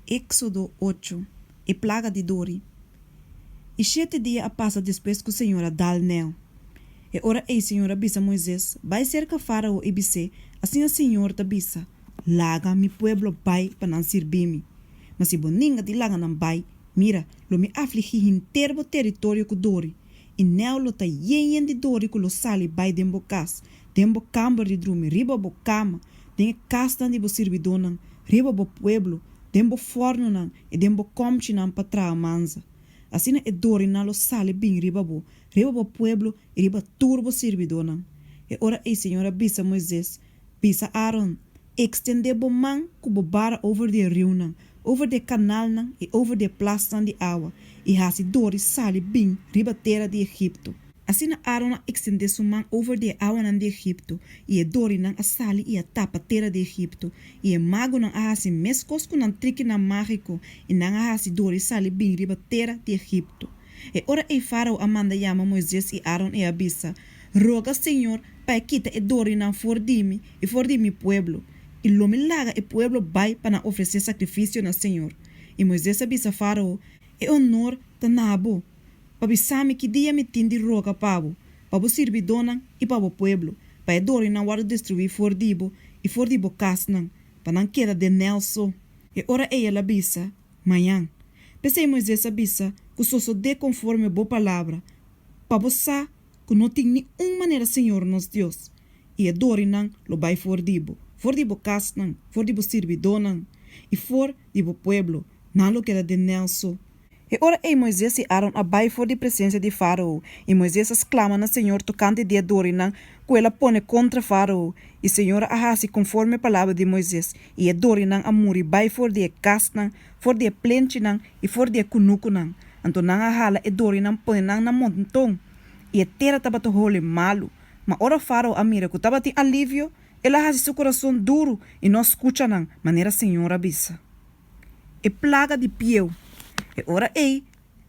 Éksodo ocho, E plaga di dori. I shete dia a pasa despues ku señor a dal Neil. E ora ei señor a bisa Moises, Bai serka Fárao i bis'é, Asina señor ta bisa, Laga mi pueblo bai pa nan sirbi mi. Ma si bo ninga di laga nan bai, mira, lo mi afligí henter bo teritorio ku dori, i Neil lo ta yen yen di dori ku lo sali bai den bo kas, den bo kamber di drumi, riba bo kama, den e kasnan di bo sirbidónan, riba bo pueblo, den bo fòrnunan i den bo kòmchinan pa traha mansa. Asina e dorinan lo sali bin riba bo, riba bo pueblo i riba tur bo sirbidónan. E ora ei señor a bisa Moises, Bisa Aaron, Ekstendé bo man ku bo bara over di e riunan, over di e kanalnan i over di e plasnan di awa, i hasi dori sali bin riba tera di Egipto. Asina Aaron a ekstendé su man over di e awanan di Egipto, i e dorinan a sali i a tapa tera di Egipto. I e magonan a hasi meskos ku nan trikinan mágiko, i nan a hasi dori sali bin riba tera di Egipto. E ora ei Fárao a manda yama Moises i Aaron i a bisa, Roga señor pa e kita e dorinan for di mi i for di mi pueblo, i lo mi laga e pueblo bai pa nan ofresé sakrifisio na señor. I Moises a bisa Fárao, E onor ta na bo, pa bisa mi ki dia mi tin di roga pa bo, pa bo sirbidónan i pa bo pueblo, pa e dorinan wòrdu destruí for di bo i for di bo kasnan, pa nan keda den Nel so. E ora ei el a bisa, Mañan. P'esei Moises a bisa, Ku sosodé konforme bo palabra, pa bo sa ku no tin ni un manera Señor nos Dios, i e dorinan lo bai for di bo, for di bo kasnan, for di bo sirbidónan i for di bo pueblo, nan lo keda den Nel so. E ora ei Moises i Aron a bai for di presensia di Fárao, i Moises a sklama na señor tokante di e dorinan ku el a pone kontra Fárao. I señor a hasi konforme e palabra di Moises, i e dorinan a muri bai for di e kasnan, for di e plenchinan i for di e kunukunan. Anto nan a hala e dorinan pone nan na monton, i e tera tabata hole malu. Ma ora Fárao a mira ku tabatin alivio, el a hasi su kurason duru i no a skucha nan, manera señor a bisa. E plaga di pieu. E ora ei,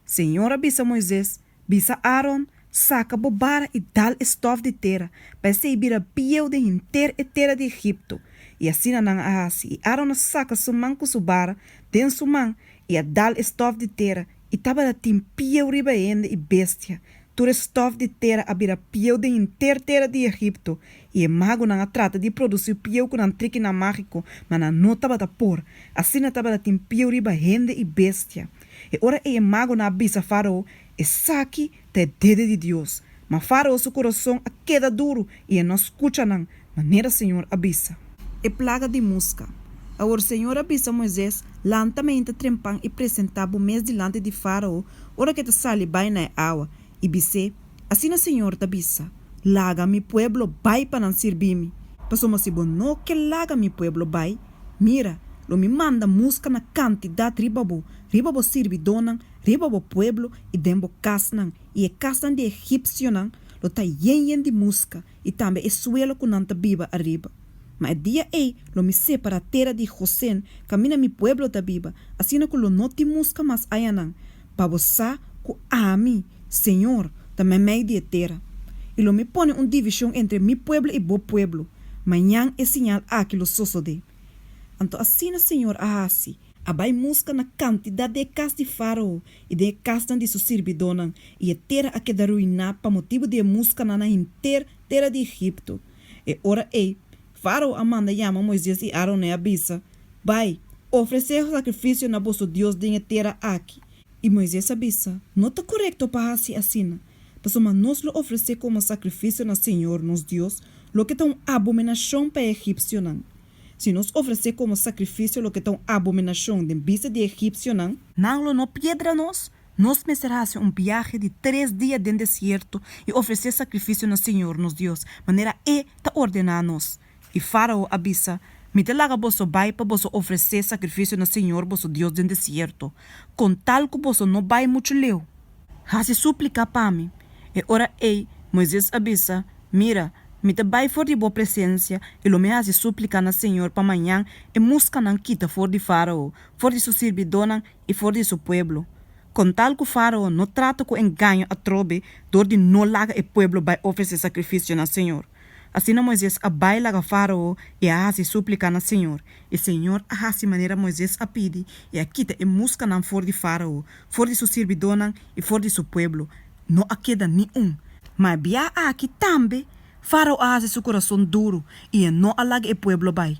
Señor a bisa Moises, Bisa Aaron, Saka bo bara i dal e stòf di tera, pa esei bira pieu den henter e tera di Egipto. I asina nan a hasi, i Aaron a saka su man ku su bara den su man i a dal e stòf di tera, i tabata tin pieu riba hende i bestia. Tur e stòf di tera a bira pieu den henter tera di Egipto, i e magonan a trata di produsí pieu ku nan trikinan mágiko, ma nan no tabata por. Asina tabata tin pieu riba hende i bestia. E ora ei e magonan a bisa Fárao, Esaki ta e dede di Dios. Ma Fárao su kurason a keda duru i e no skucha nan, manera señor a bisa. E plaga di muska. Awor señor a bisa Moises, Lanta meinta trempan i presentá bo mes dilanti di Fárao ora ku e ta sali bai na e awa, i bis'é, Asina señor ta bisa, Laga mi pueblo bai pa nan sirbi mi. Pasobra si bo no ke laga mi pueblo bai, mira, lo mi manda muska na kantidat riba bo, riba bo sirbidónan, riba bo pueblo i den bo kasnan, i e kasnan di e egipsionan lo ta yen yen di muska, i tambe e suelo ku nan ta biba ariba. Ma e dia ei lo mi separá tera di Gosen, kaminda mi pueblo ta biba, asina ku lo no tin muska mas ayanan, pa bo sa ku ami, Señor, ta meimei di e tera. I lo mi pone un divishon entre mi pueblo i bo pueblo. Mañan e siñal aki lo sosodé. Anto asina Señor a hasi. A bai muska na kantidat den e kas di Fárao i den e kasnan di su sirbidónan, i e tera a keda ruiná pa motibu di e muskanan na henter tera di Egipto. E ora ei, Fárao a manda yama Moises i Aron i a bisa, Bai, ofresé sakrifisio na boso Dios den e tera aki. I Moises a bisa, No ta korekto pa hasi asina, pasobra nos lo ofresé komo sakrifisio na señor, nos Dios, loke ta un abominashon pa e egipsionan. Si nos ofresé komo sakrifisio loke ta un abominashon den bista di e egipsionan, nan lo no piedra nos? Nos mester hasi un biahe di tres dia den desierto i ofresé sakrifisio na señor, nos Dios, manera E ta ordená nos. I Fárao a bisa, Mi ta laga boso bai pa boso ofresé sakrifisio na señor boso Dios den desierto, kon tal ku boso no bai muchu leu. Hasi súplika pa mi. E ora ei Moises a bisa, Mira, mi ta bai for di bo presensia i lo mi hasi súplika na señor pa mañan e muskanan kita for di Fárao, for di su sirbidónan i for di su pueblo. Kon tal ku Fárao no trata ku engaño atrobe dor di no laga e pueblo bai ofresé sakrifisio na señor. Asina Moisés a bai laga Farao i a hasi súplika na señor. I señor a hasi manera Moisés a pidi i a kita e muskanan for di Farao, for di su sirbidónan i for di su pueblo, no a keda ni ún. Ma e bia aki tambe Farao a hasi su kurason duru i e no a laga e pueblo bai.